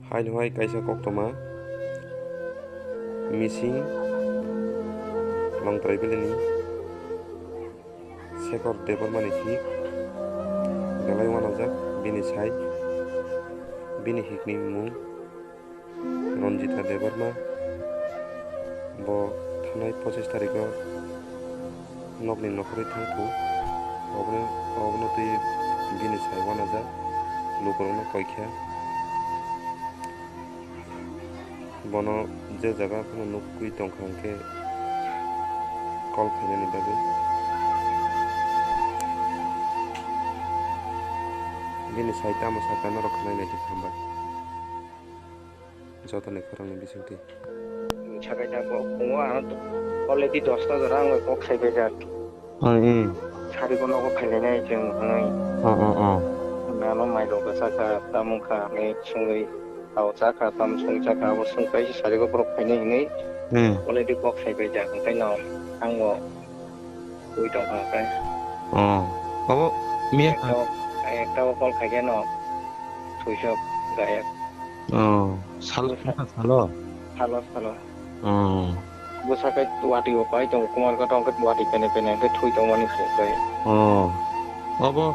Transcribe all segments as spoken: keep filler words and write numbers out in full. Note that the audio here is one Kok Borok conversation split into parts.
Haino hai kaisa koktwma missing Longtrai valley ni Shekhar Debbarma ni hik belai uanajak, bini sai, bini hik ni mung Ranjita Debbarma. Bo thanai pochis tarikh o nokni nokhorwi thangphu. Obono, obono twi bini sai uanajak lukurokno koi kha. Bono je jaga phano nukgwi tongkha hwnkhe call khainani bagwi. Bini sai tamo sakha norok khwnai naidi, hambai. Jotoni khorangni bisingtwi. Sakai ta bo phungo ano already dosta jora ang kok sai bai jak. Oh, eh. Sari ko nogo phailainai chwng hwnwi. Oh, oh, oh. Nano mai rok bwsa kha, tamo kha hwnwi swngwi, tao cha kha, tamo swng cha kha, abo swng kaisa sari ko borok phainai hwnwi. Hmm. Already kok sai bai jak, hwnkhe no ang bo ui tong kha hwnkhe. Oh. Abo miya ekta o, ekta o call khaikhe no, switch off gayak. Oh. Salo, salo? Salo, salo. Oh. Bwsa khe watwi bo pai tongo, kumar khe tong khe watwi pene pene khe thui tongmani se khe. Oh. Obo,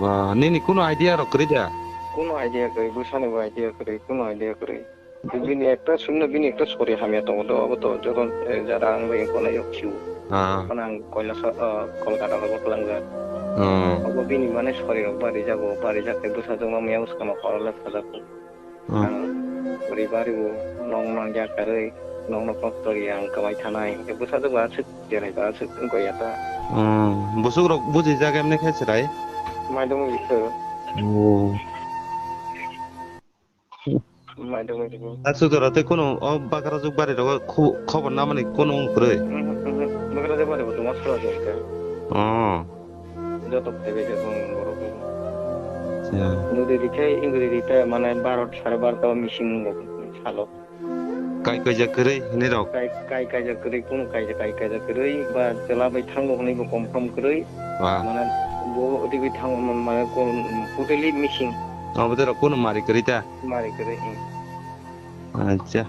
ah, nini kuno idea rok kwrwi da? Kuno idea kwrwi, bwsani bo idea kwrwi, kuno idea kwrwi. Bini ekta sunno, bini ekta sori hamya tongo do, obo to joto, eh, jara ang bai kono yok khiu. Ah. Kono ang Kailaso, ah, Kolkata rogo twlangjak. Oh. Obo bini mane sori rok bari jago, bari jak khe bwsa jongma maya bwskano korole sajak. Hmm. Ang ribaribo nokno yakarwi, nokno kok tori ang kwmai thanai. Bwsajwk ba aswk, cherai ba aswk wngkha ya ta. Hmm. Bwswk rok bujijak emne khe chwrai? Maidung bikhe. Oh. Maidung bikhe. Aswk jora tei kunu o Bakarajwk bari rogo khu-, khobor namani kunu wng kwrwi? Mhm, mhm. Bakarajwk bari bo tongma sura se. Oh. Joto phaibai jak borok. Acha. Nudi rikhe, ingri rikhe, mane barota, sare barota o missing wngbo salo. Kai kaijak kwrwi hinwi rok? Kai, kai kaijak kwrwi, kunu kaijak, kai kaijak kwrwi, ba chwla bai thango hwnwi bo confirm kwrwi. Ba. Mane bo odigwi thango, mane totally missing. Obo de rok kunu mari kwrwi ta? Mari kwrwi, hmm. Acha.